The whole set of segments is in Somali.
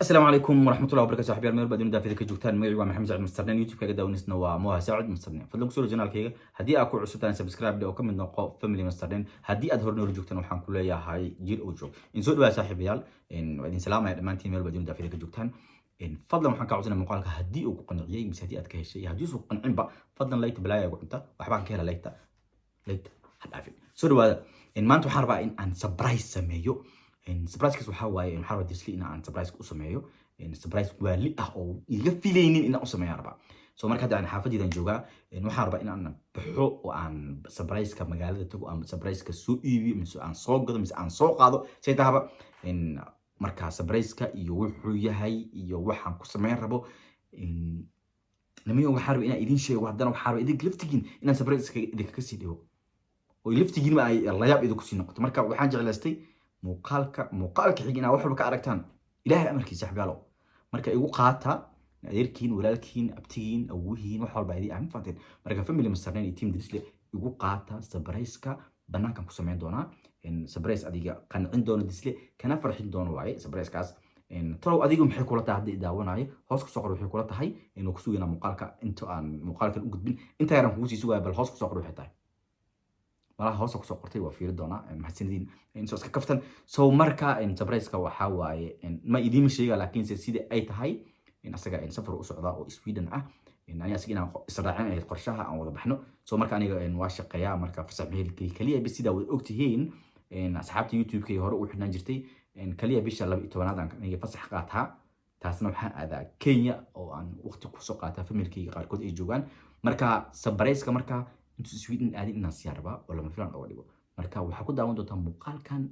Asalaamu calaykum waraxmatullahi wabarakatu, saxbiyaal meel baad dunida ka joogtaan. Magacaygu waa Maxamed Sacid Mustarneen, YouTube-kaaga daawanisna waa Moha Saacid Mustarneen. Fadlan kusoo channelkayga haddii aad ku cusubtahay, subscribe oo ka mid noqo family Mustarneen. Haddii aad hore noola joogtaan, waxaan ku leeyahay jiil oo joog in soo dhawaada. Saaxiibayaal, waa idin salaamaya dhammaantiin meel baad dunida ka joogtaan. Fadlan waxaan kaa codsanaya, muuqaalka haddii uu ku qanciyey mise haddii aad ka heshay, haddii uusan ku qancinba, fadlan like-ta balaaya ugu cunta, waxbaan ka hela like-ta, like-ta ha dhaafin. Soo dhawaada. Maanta waxaan rabaa in aan surprise sameeyo. Surprisekaas waxaa waaye, waxaan rabaa Dirsli in aan surprise u sameeyo, surprise waali ah oo iga filaynin inaan u sameeyaan rabaa. So marka hadda aan xaafadeydan joogaa, waxaan rabaa in aan baxo oo aan surpriseka magaalada tago, aan surpriseka soo iibiyo mise aan soo gado mise aan soo qaado say tahaba. Marka surpriseka iyo wuxuu yahay iyo waxaan ku sameyn rabo, nimayo, waxaan rabaa inaan idin sheego. Haddana waxaan rabaa idinka laftigiin inaan surprise idinkaga sii dhigo oo laftigiinba ay layaab idinku sii noqoto. Marka waxaan jeclaystay muuqaalka xig inaad wax walba ka aragtaan, Ilaahay amarkiisa. Saxbiyaalo, marka igu qaata adeerkiin, walaalkiin, abtigiin, awowihiin, wax walba idin ahma fahanteen. Marka family Masarneen iyo team Drisle, igu qaata, surprise-ka banaankan ku sameyn doonaa. Surprise adiga qancin doono Disle kana farxin doono waaye surprise-kaas. Talow adigu maxay kula tahay? Haddii daawanayo, hoos kusoo qor waxay kula tahay. Inuu ku sugaynaa muuqaalka inta aan muuqaalkan u gudbin, inta yaran kugu sii sugaya. Bal hoos kusoo qor waxay tahay malaha. Hoosa kusoo qortay, waa fiiri doonaa. Mahadsanidin soo iska kaftan. So marka surprise-ka waxaa waaye, ma idiima sheega, laakiinse sida ay tahay, asaga safar u socdaa oo Sweden ah. Ani asaga inaan israacin ahayd qorshaha, aan wada baxno. So marka aniga waa shaqeeyaa, marka fasax mehelkay kaliya bis. Sidaa wada ogtihiin asxaabta YouTube-kay hore u xidhnaan jirtay, kaliya bisha 12aad aan aniga fasax qaataa. Taasna waxaan aadaa Kenya oo aan waqti kusoo qaataa, familkayga qaarkood ay joogaan. Marka surprise-ka marka intuu Sweden aadin inaan siyaa rabaa oo lama filaan oga dhigo. Marka waxaa ku daawan doontaa muuqaalkan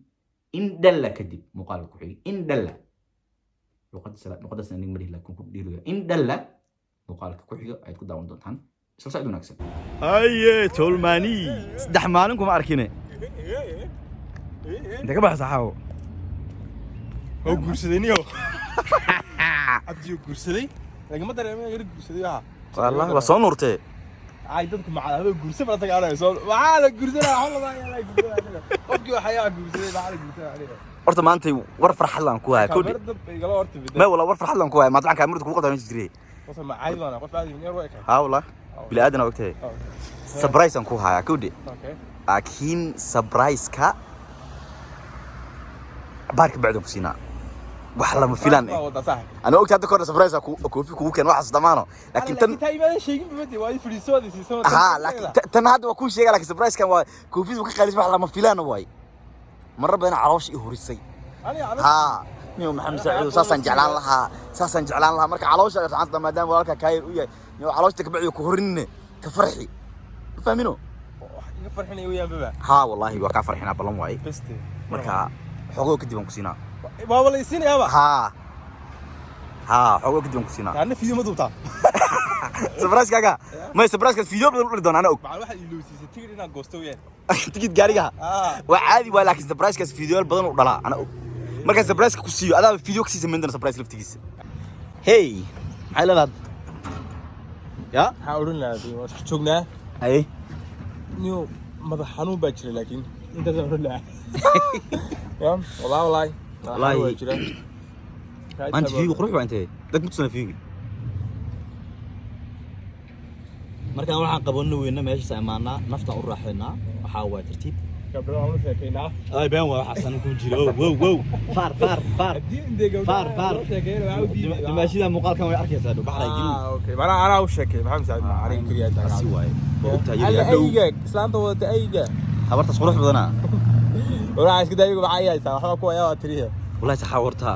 in dhalla kadib, muuqaalka ku xigay in dhalla. Luqadaas aniga ma dhihi, laakiin ku dhiiraya in dhalla muuqaalka ku xiga ayaad ku daawan doontaan. Isla socod wanaagsan. Haye tolmani, 3 maalin kuma arkine, inta ka baxa saxaawo? Oo guursaday niyo, Cabdiyo guursaday, lagama dareemo yar guursaday waxa. Wallahi waa soo nuurtee. Ay dadku macada guursa bala tagaanay soo waxaa la guursanaa, waxa la guursanaa, qofkii waxa yaa guursaday, waxaa la guursanaa aniga. Horta maanta war farxad laan ku haya kodi. Kamarada igala horta bidda. Ma wala, war farxad laan ku haya maanta, waxaan kaamirada kugu qabtaa meesha jiray. Wasa ma caadi baan, qof caadi yar way ka. Haa wallah, bili aadan waa ogtahay. Surprise aan ku hayaa kodi. Okay. Laakiin surprise-ka baarka bacdan ku siinaa, wax lama filaan eh. Wada saaxib. Ana ogtahay hadda kahor surprise ku koofi kugu keen, waxaas damaano, laakiin tan tan taa imaada sheegin bamadi waa fadhiisoodi siiso. Haa, laakiin tan hadda waa kuu sheega, laakiin surprise-kan waa koofidu ka qaalis, wax lama filaan waay. Marar badan caloosha i horisay. Haa niyo Maxamed Saaciid, saasaan jeclaan lahaa, saasaan jeclaan lahaa. Marka caloosha gacanta, maadaama walaalka kaayar u yahay, niyo caloosha ka bacdi ku horinne, ka farxi, ma fahmino? Wax iga farxinaya weeyaan baba. Haa wallahi, waa kaa farxinaa, ballan waaye. Beste. Marka xogoo kadib aan ku siinaa. Waaba la isiinayaaba. Haa, xogoo kadib aan ku siinaa. Taana fiidiyo ma duubtaa? Surprise-kaaga may, surprise-kaas video badan u dhali doona, ana og. Macaan waxaad ilowsiisay tigidh inaan goosto weeyaan. Tikid gaariga waa caadi waay, laakiin surprise-kaas videoyaal badan u dhalaa, ana og. Markaan surprise-ka ku siiyo, adaa video kasii samayn doona surprise laftigiisa. Hey, maxay leedahay ya? Maxaa odhan lahaa? Waa isku joognaa. Haye. Niyo madax xanuun baa jira, laakiin intaasaan odhan lahaa ya walaa walaay madax xanuun baa jira. Maanta fiigu qurux baa intee dad ma tusana fiigu. Markaan waxaan qabanno weyna, meeshaas imaanaa, naftaan u raaxaynaa, waxaa waay tartiib. Gabdhaha waan u sheekaynaa. Ay, been waa waxaasan ku jiro. Wow wow, faar faar faar. Haddii intee gabdhaha Faar, faar. loo sheekeyna waxaa u diiday. Dimaashida muuqaalkan way arkaysaa dhow baxray gelin. Ah, okay, manaa anaa u sheekay Maxamed Saciid, ma aniga keliya. Asi waaye, waa ogtahay. Alla. Yar dhow. Ayga islaanta wadata ayga. Habartaas qurux badanaa. Walaa iska daayigu maxaa haysaa, waxba kuwa ayaa tiriya. Wallahi saxaa, horta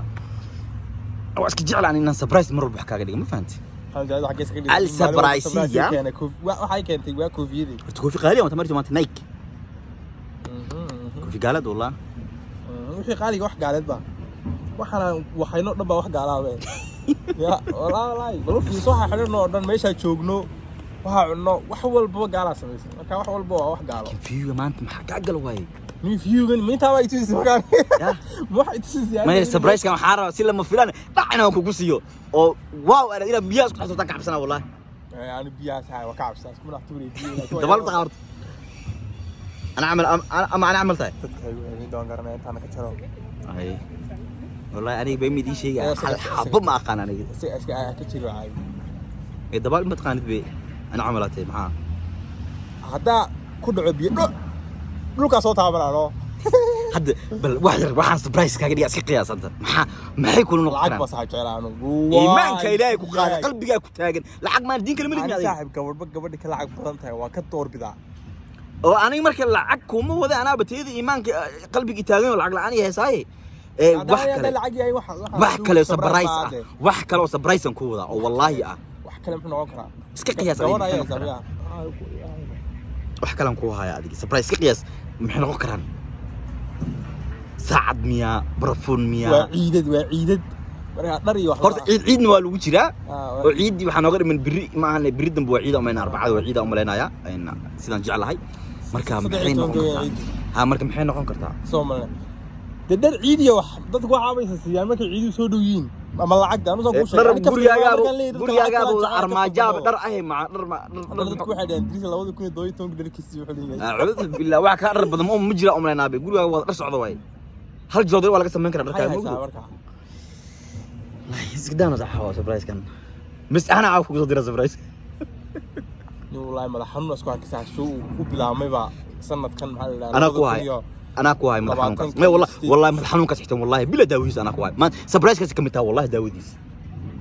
waa iska jeclaan inaan surprise mar walba wax kaaga dhigo, ma fahanti? Maxamed Saciid xagee iska dhigay? Al surprise-iya. Waxay keentay waa koofiyadii. Horta koofi qaali ah maanta, maanta Nike, koofi gaalad wallah. Wixii qaaliga wax gaaleed ba, waxaana waxayno dhan baa wax gaalaabe ya walaa walaahi. Bal u fiirso waxaa xidhanno oo dhan, meeshaa joogno, waxaa cunno, wax walbaba gaalaa samaysan. Marka wax walba waa wax gaalo. View maanta maxaa kaa gal waaye? Min viewgan mintaa baa itusisay markaan. Ya. Ma waxa itusisay? Maya, surprise-kan waxaa rabaa si lama filaan dhac inaan kugu siiyo oo wow, ana ilaa biyaha isku xasuustaan ka cabsanaa wallahi. Ani biyahaas haa waa ka cabsaa, isku madax tuuray biyo. Dabaal taqa horta ana camal ama ana camal tahay. Dadka igu eegin doon garanaya intaana ka jaro. Ay. Wallahi aniga bay mid ii sheegaya. Ee, Hal xabo ma aqaan aniga. Iska iska ka jiro caadi. Ee, dabaal ma taqaanid be? Ana camalaatay maxaa? Haddaa ku dhaco biyo dho dhulkaa soo taabanano. Hadda bal wax yar waxaan surprise kaaga dhiga, iska qiyaasanta, maxaa, maxay kula noqon Lacag karaan? Baa saaxiib jeclaa anu. Iimaanka Ilaahay ku qaada, qalbigaa ku taagan, lacag maan diin kale ma Ani lidin adiga. Saaxiib, gabadhba gabadha ka lacag badan tahay waa ka doorbidaa. Oo aniga marka lacag kuma wada, anaaba tayada iimaanka qalbigii taagan oo lacag la'aan iyo heesaaye. Ee, wax kale, Lacag yahay wax. Wax kale oo surprise ah, wax kale oo surprise aan ku wadaa oo wallaahi ah. Wax kale muxuu noqon karaa? Iska qiyaas adiga, Gabadh muxuu ayaa noqon karaa? sameeyaa. Wax kale aan ku haya adiga surprise, iska qiyaas, maxay noqon karaan? Saacad miyaa? Barafuun miyaa? Waa ciidad, waa ciidad, marka dhar iyo wax. Horta ciid, ciidna waa lagu jiraa. Ah, oo ciiddii waxaa nooga dhiman berri, ma ahan berri dambe waa ciida umaynaa, Arbacada waa ciida umalaynayaa sidaan jeclahay. Marka Saddex maxay iyo noqon tobanka kartaa? Ciidda. Ha, marka maxay noqon kartaa? Soomaaliya dee dhar ciid iyo wax dadku waxaa baysa siiyaan markay ciiduhu soo dhow yihiin ama lacagta anu soo kuu sheegay. Dhar Ani kaftan gurigaagaaba markaan leeyahay dadka gurigaagaaba lacagta waa jecel, armaajaaba kaftan dhar ahe maca dhar ma dhar. Hadda dadku waxay dhaheen Idriis 2017 dharkiisii wuxuu leeyahay. Acuudu billah, wax kaa dhar badan ma jira umalaynaa be. Gurigaaga waa dhar socda waaye, hal joodari waa laga samayn karaa Maxay dharkaaga. haysaa Ma marka? Iska daana sax waa surprise kan mis ana caaw kugu soo dira surprise. Nin wallaahi madax xanuun isku arkaysaa suu uu u bilaabmay baa sanadkan maxaa la yidhahdaa Anaa ku labada kun hay. iyo Anaa ku hay madax xanuunkaas. 20 May wallahi sideed. Wallahi madax xanuunkaas xitaa wallahi bila daawadiisa anaa ku hay maan surprise kaas kamid tahay wallahi daawadiisa.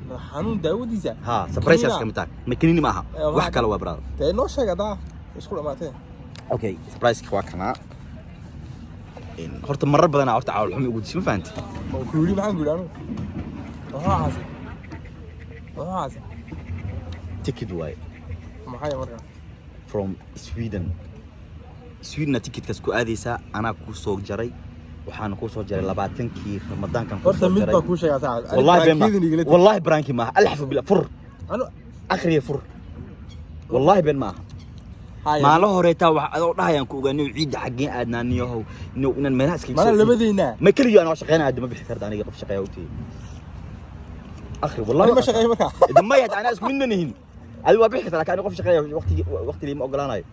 Madax xanuun daawadiisa? Ha, surprise kaas Kaniina? Kamid tahay, ma kaniini ma aha. Ee, wax kale waa, brother. Dee noo sheeg haddaa isku dhamaatee. Okay, surprise waa kanaa. Horta marar badanaa horta caawil xumo ugu dishay, ma fahanti? Oo ku yidhi, maxaan ku yidhi anu? Muxuu ahaasi? Muxuu ahaasi? Ticket waaye. Maxay marka? From Sweden. Swedena ticketkaas ku aadaysaa, anaa kuu soo jaray, waxaana kuu soo jaray 20-kii Ramadaankan kuu Horta soo mid jaray. baa kuu sheegaa saaxiib. Wallahi been ma Barankiyadin igala tag. Wallahi prank-i maaha, alxafu billah, fur. Anu Akhriya, fur, wallahi been maaha. Haya. Maalin horeetaa wax adoo dhahayaan ku ogaaniyo ciidda xaggeen aadnaa niyahow niyow inaan meelaha iskaga Mana soo labadeena. Ma keliyo, anoo shaqeynaya hadda ma bixi karta, aniga qof shaqeeya ogtihi. Akhri wallahi. Ani ma shaqeeyo marka. Ida maya, hadda anaa isku midna nihin, adigu waa bixi kartaa, laakiin aniga qof shaqeeya waqtigi waqtigii ma ogolaanayo.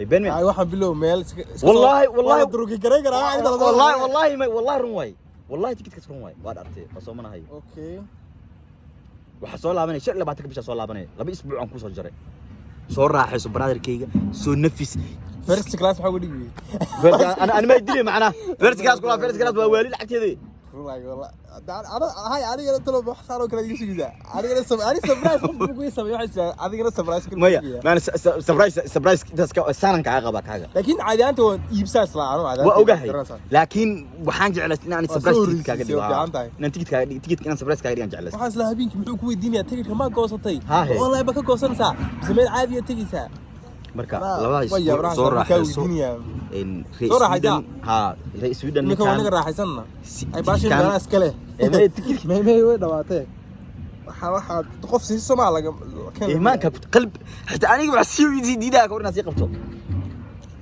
Ay been miya? Ay, waxaan bilow meel iska Wallahi, wallahi. Waa la durgi garay karaa inta la soo Wallahi, wallahi may, wallahi run waay, wallahi tikidkaas run waay, waad artay, waa soo manahay. Okay. Waxaa soo laabanaya 25-ka bisha soo laabanaya, 2 isbuuc aan kusoo jaray. Soo raaxayso brotherkayga, soo nafis. First class maxaa uga dhigi? Ana ma dilay macnaa first class kula, first class waa waali lacagteeda. Wallahi wallahi hay, anigana talo wax saaroo kale iga sugaysaa. Anigana ani surprise qof buu ku sameeyo, waxay jiraan adigana surprise kale Maya ku sugaya. Maana surprise, surprise intaas ka saanan kaaga qaba kaaga. Laakiin caadi ahaanta waan iibsaa isla anu caadi Waa ahaanta ogahay, garanaysaa. Laakiin waxaan jeclaystay inaan Waa surprise soo ticket kaaga horreysiisay, dhigo. waa fiican tahay. Inaan ticket kaaga dhigo, ticket inaan surprise kaaga dhigaan jeclaystay. Waxaan isla habeenkii muxuu ku weydiinayaa tigidhka ma goosatay? Haa, he. Wallahi ba ka goosanaysaa mise meel caadiya tegaysaa? Marka Anaa- labadaas way isbuuc yaabaraha soo saan kaa raaxayso. weydiinayaa. Reer Soo raaxaysaa? Sweden, ha, reer Sweden. Iminka waa Ninkaan naga raaxaysanna. Ay baashin ticketkan- meelaha iska leh. Ee, may ticket- May way dhawaatee. Waxaa qof sii somaa laga Iimaanka qalb xitaa aniga wax sii diidaa ka hor inaad sii qabto,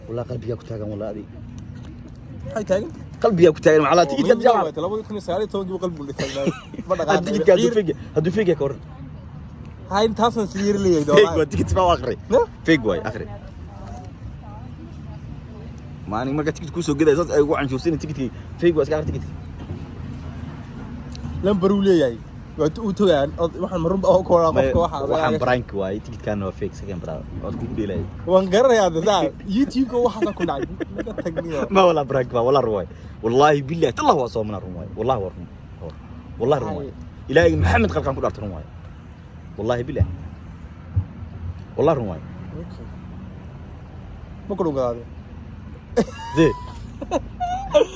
wallahi qalbigaa ku taagan, wallahi adiga. Maxay taagan? Qalbigaa ku taagan macallaa tikitka jabaa. 2019-kii qalbigu dhintay. Ma dhaqaaqay. Tikitka hadduu fake yahay ka waran? Hay, intaasan sii yar leeyahay. Fake waa tikit baa akhri. Ne? Fake waay, akhri. Maalin marka tikit kuu soo gadaya saas ay ugu canshuursin tikitkii fake waa, iska akhri tikitka. Lambar uu leeyahay. Waa u togaan waxaan marun baa ku waraa qofka waxa Waxaan prank waaye, tikitkaana waa fake, second brother waad kugu dheelaya. Waan garanayaa dada YouTube-ka waxaasa ku dhacay naga tagniyo. Ma walaa prank baa, walaa run waay, wallahi billahi tallah waa soomana, run waay, wallahi waa run, wallahi run waay, Ilaahay Maxamed qalqan ku dhaarta, run waay, wallahi billahi, wallahi run waay. Ma ku dhugadaade? Dee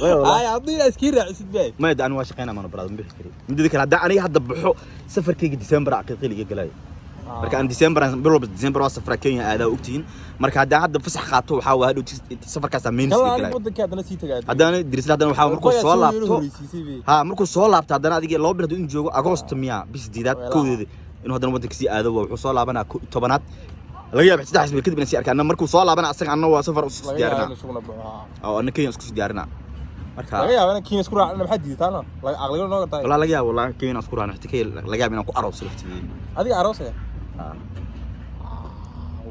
way wallahi. Ay, haddii inaad iskii raacisid bay. Ma da, aniga waa shaqeynaa maano brother, ma bixi kari. Midda kale, haddaan aniga hadda baxo, safarkayga December aqiiqi iga galaayo. Marka aan December, bil walba December waa safra, Kenya aadaa ogtihiin. Marka haddaan hadda fasax qaato, waxaa waa hadhow safarkaasaa minus Kala iga aniga galaayo. Wadanka haddana sii tagaa. Haddana dirisla haddana waxaa markuu soo laabto, ha, markuu soo laabto haddana adiga 2 bil hadduu in joogo, Agosto miya bis 8aad Weelaa. 1deeda inuu haddana waddanka sii aado waa, wuxuu soo laabanaa 10-aad laga yaaba, 3 bil kadib inaan sii arkaa. Anna markuu soo laabana asaga, anna waa safar isku Laga yaabo diyaarinaa. inuu isuguna baxo. Oo anna Kenya isku sii diyaarinaa marka. Laga yaabo inaan Kenya isku raacno, maxaa diidataa laga aqliga noo gartaa. Walaa laga yaabo, walaa Kenya inaan isku raacno, xitaa Kenya laga yaabo inaan ku arooso laftigii. Adiga aroosaya? Ah.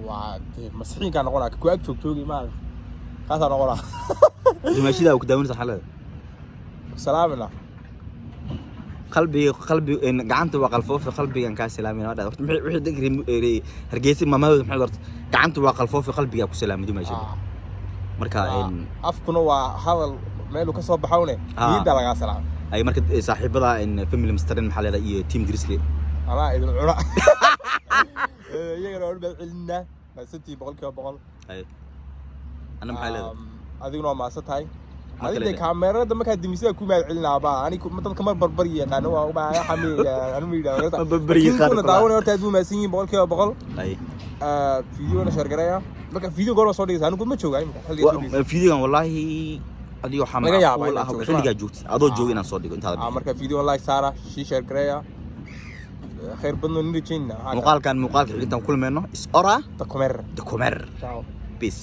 Waa dee masixiinkaa noqonaa ku ag joog joogi maaragta kaasaa noqonaa. Dumaashidaa ku daawanaysa xalada. Salaamina. Qalbiga, qalbi gacanta waa qalfoofi, qalbigan kaa salaamin. Waa horta wixii dadka reer Hargeysa maamahooda maxay horta? Gacanta waa qalfoofi, qalbigaa ku salaamay, dumaasha. Marka Afkuna waa hadal meeluu ka soo baxawne, niyadda lagaa salaam. Ay marka saaxiibada family Masteren maxaa leedahay iyo team Grizzly? Anaa idin cuna. Iyagana waan u mahad celinaa, mahadsantii 100%. Ay ana maxaa leedahay? Adiguna waa mahadsan tahay. Ma Adiga kale. Dee kaamerada markaa dimisada ku mahad celinaaba ani dadka mar barbar yaqaano waa ubaa xamiya anu ma yidhahdo. Ma barbar yaqaano. Kuna daawanay horta aad buu mahadsan yihiin 100%. Ay. Videona share gareeya. Marka video goor soo dhigaysa? Anigu ma jooga imika xilliga soo dhigaysa. Videogan wallaahi adigo waxaa Laga yaabaa macquul inaad ah joogto. xilligaa joogtid, adoo jooga inaan soo dhigo intaada bixin. Marka video like saara, shii share gareeya. Khayr badno nin rajayna. Muuqaalkan muuqaalka xigintaan kulmeyno is ora Takumer. Dakumer. Ciao. Peace.